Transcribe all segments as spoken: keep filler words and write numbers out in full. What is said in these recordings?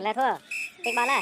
Thua, tik ƀăng lah.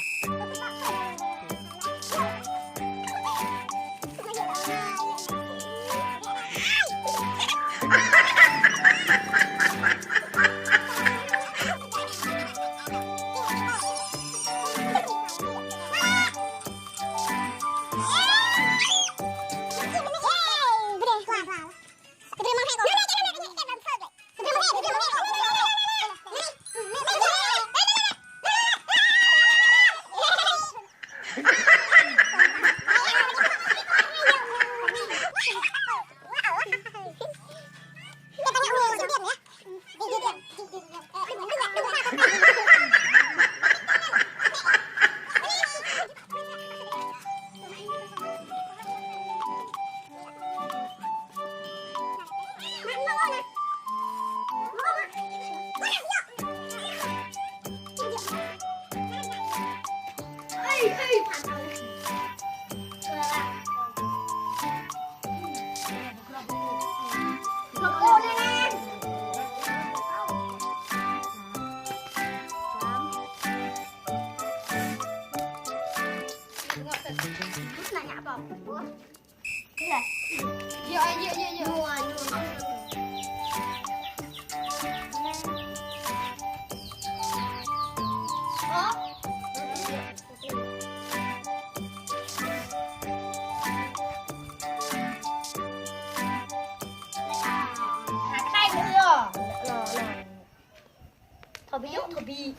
Thua ƀiă, thua ƀiă.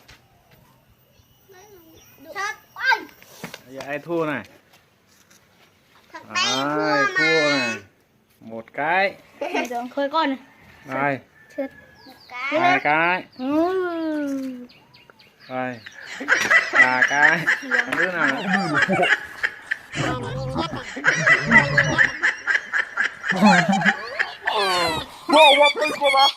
Ai, ai thua anai. Ai thua anai. Một cái. Khơi con. Ai. Một cái. Hai cái. Ừ. Ai. Ba cái. Không biết nào. Bro, what is going on?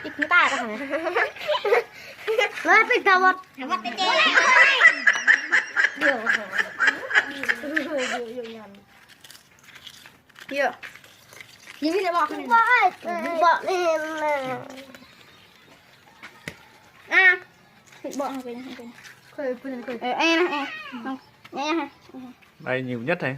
Ih, kita apa sana? Lah, pegawat. Gawat kecil. Yuk. Ini dia bawa sini. Bawa nih. Ah. Bawa sini, sini. Ê, ê, ê. Ê, ê. Đây nhiều nhất này.